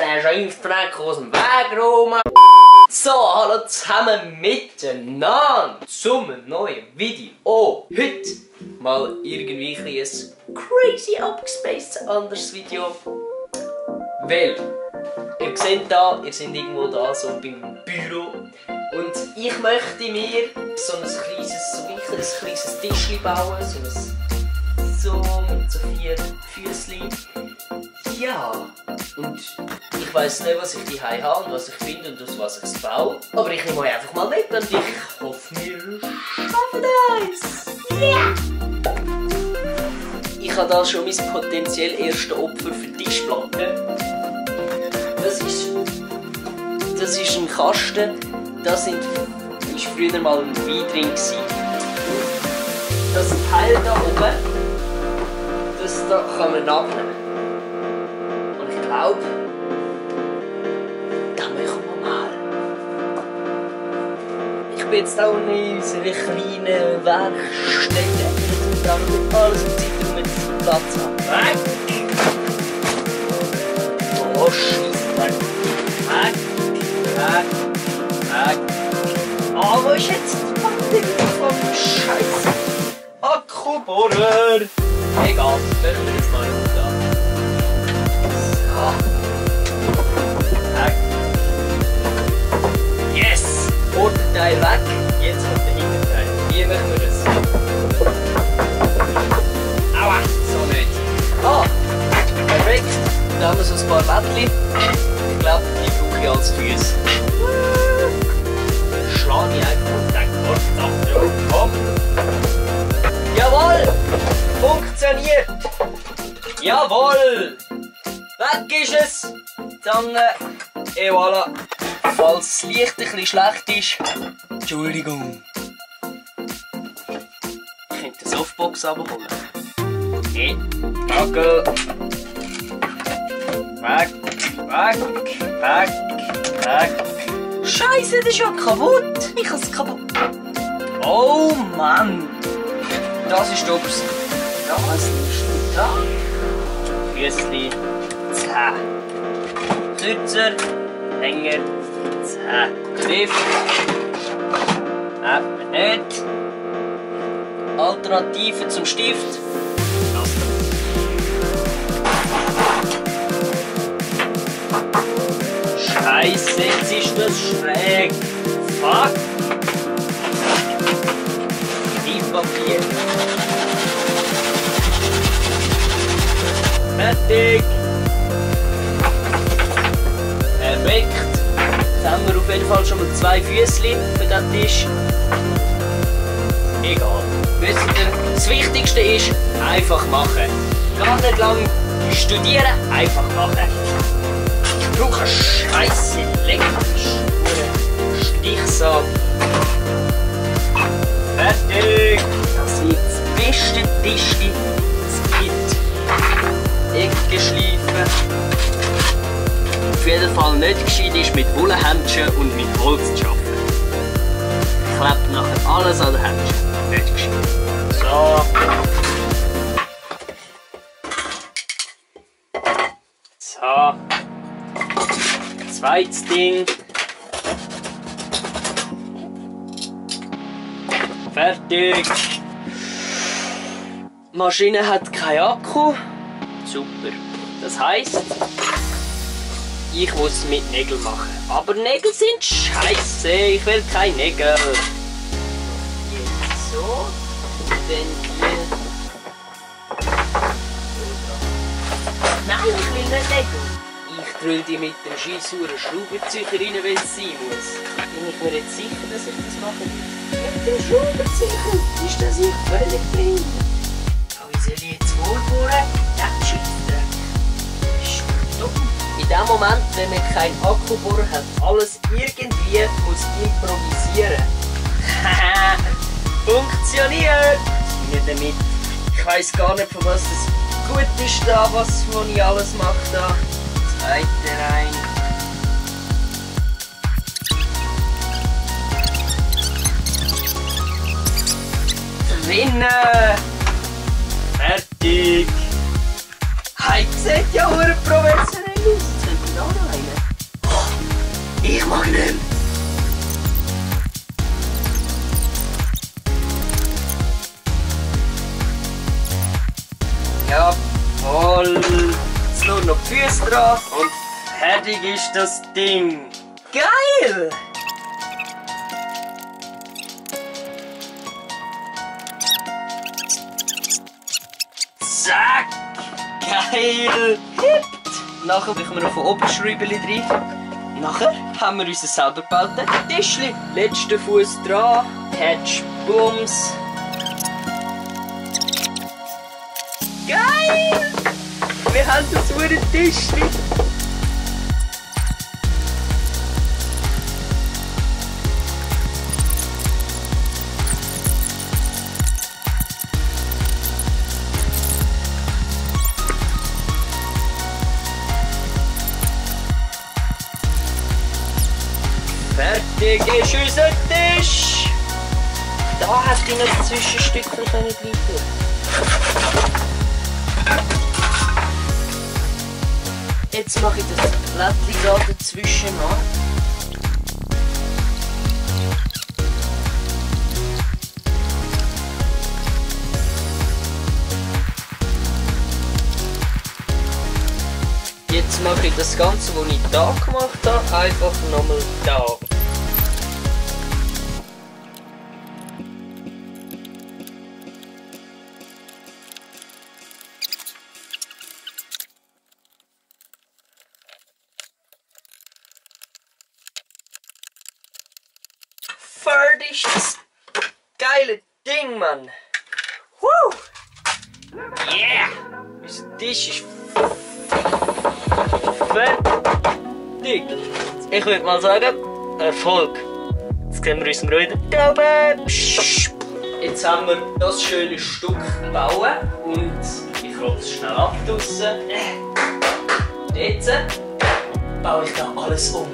den Schimpfdreck aus dem Weg räumen. So, hallo zusammen miteinander zum neuen Video. Heute mal irgendwie ein crazy abgespacedes anderes Video. Weil, ihr seht da, ihr seid irgendwo da so beim Büro. Und ich möchte mir so ein kleines Tischchen bauen, so mit so 4 Füßchen. Ja, und ich weiss nicht, was ich hier habe und was ich finde und aus was ich es baue. Aber ich nehme euch einfach mal mit und ich hoffe, wir schaffen es. Ja! Ich habe da schon mein potenziell erstes Opfer für die Tischplatte. Das ist ein Kasten. Das war früher mal ein Wein drin. Das Teil da oben, das da kann man abnehmen. Und ich glaube, das machen wir mal. Ich bin jetzt auch in unserer kleinen Werkstätte. Ich brauche alles mit Zeit, damit ich Platz habe. Weg! Oh, Scheisse, weg! Weg! Oh, wo ist jetzt die Batterie vom Scheiß Akkubohrer? Egal, machen wir jetzt mal runter. So. Yes! Vorderteil weg, jetzt kommt der Hinterteil. Wie machen wir das? Aua, so nicht. Ah, perfekt. Da haben wir so ein paar Bettchen. Ich glaube, die brauche ich als Füße. Schlage ich einfach und denke, komm! Jawohl! Funktioniert! Jawohl! Weg ist es! Zange! Et voilà! Falls das Licht ein bisschen schlecht ist, Entschuldigung. Ich könnte eine Softbox abholen. Nee, Dackel! Weg! Scheiße, das ist ja kaputt! Ich habe es kaputt! Oh Mann! Das ist Obst. Das ist da. Füßli, 10. Kürzer, länger, 10. Stift. Eben nicht. Alternative zum Stift. Das da. Scheiße, jetzt ist das schräg. Fuck. Papier. Fertig! Perfekt! Jetzt haben wir auf jeden Fall schon mal 2 Füßchen für diesen Tisch. Egal. Wisst ihr, das Wichtigste ist, einfach machen. Gar nicht lang studieren, einfach machen. Ich brauche eine Scheisse elektrische Stichsab. Fertig! Das wird das beste Tischchen, das es gibt. Ecke schleifen. Auf jeden Fall nicht gescheit ist, mit Wollhändchen und mit Holz zu arbeiten. Klebt nachher alles an den Händchen. Nicht gescheit. So. So. Zweites Ding. Fertig! Die Maschine hat keinen Akku. Super. Das heisst, ich muss mit Nägeln machen. Aber Nägel sind scheiße. Ich will keine Nägel. Jetzt so. Dann hier. Nein, ich will nicht Nägel. Ich drülle die mit dem scheissuren Schraubenzieher rein, wenn es sein muss. Bin ich mir jetzt sicher, dass ich das machen will? Mit dem Schraubenzieher ist das ich völlig blind. Aber wie soll ich jetzt vorbohren? Das Scheissdreck. Das ist dumm. In dem Moment, wenn man keinen Akkubohrer hat, alles irgendwie muss improvisieren. Haha, funktioniert! Nicht damit. Ich weiss gar nicht, von was das gut ist da, was ich alles mache da. Zweite rein. Drinnen! Fertig! Hey, sieht ja auch professionell aus. Jetzt können wir da rein. noch die Füße dran und fertig ist das Ding. Geil! Zack! Geil! Hüpft! Nachher machen wir noch von oben Schräubchen rein. Nachher haben wir unser selber gebauten Tischli. Letzter Fuß dran. Patch, Bums. Geil! Wir haben das verdammte Tischli. Fertig ist unser Tisch! Da hätte ich noch Zwischenstückchen rein tun. Jetzt mache ich das Blättchen gerade dazwischen an. Jetzt mache ich das Ganze, was ich da gemacht habe, einfach nochmal da. Fertig das geile Ding, Mann! Woo! Yeah! Unser Tisch ist fertig! Ich würde mal sagen, Erfolg! Jetzt sehen wir uns wieder da oben! Jetzt haben wir das schöne Stück gebaut und ich rolle es schnell ab draussen. Jetzt baue ich da alles um.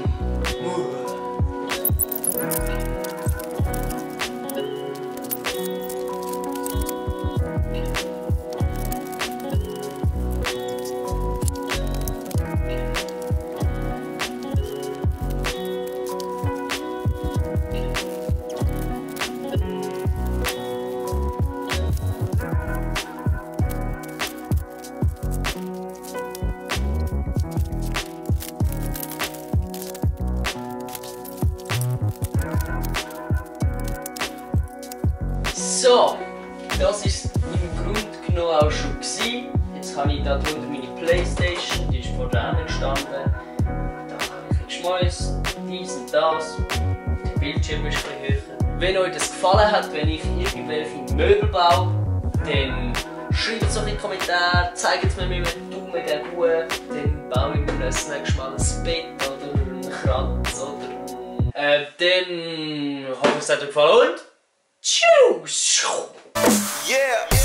So, das ist im Grunde genommen auch schon gewesen. Jetzt habe ich da drunter meine Playstation, die ist vor dem entstanden. Da habe ich ein Geschmäus, dies und das. Der Bildschirm ist ein bisschen höher. Wenn euch das gefallen hat, wenn ich irgendwelche Möbel baue, dann schreibt es doch in die Kommentare, zeigt es mir mit einem Daumen gegen hoch, dann baue ich mir das nächste Mal ein Bett oder einen Kranz oder dann hoffe ich, es hat euch gefallen und tschüss! Yeah!